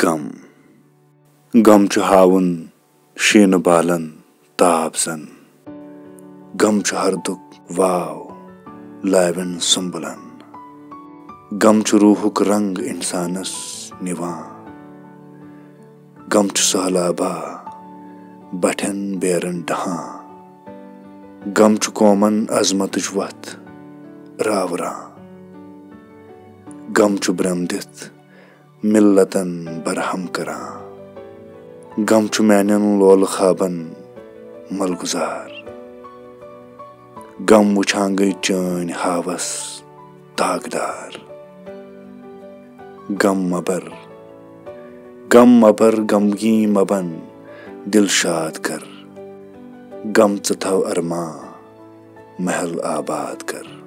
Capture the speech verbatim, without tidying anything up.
غم۔ غم چھُ ہاوُن شیٖنہٕ بالن تاب زن۔ غم چھُ ہردُک واو لاوٮ۪ن سُمبلن۔ غم چھُ روحُک رنگ انسانس نِوان۔ غم چھُ سہلابا بٹھٮ۪ن بیرن ڈہان۔ غم چھُ قومن عظمتٕچ وتھ راوران۔ غم چھُ برم دِتھ ملتن برہم کران۔ غم چھُ میانٮ۪ن لولہٕ خوابن ملگزار۔ غم وٕچھان گٔے چٲنۍ ہاوس داغدار۔ غم مبر، غم مبر، غمگیٖن مبن، دل شاد کر۔ غم ژٕ تھاو ارمان، محل آباد کر۔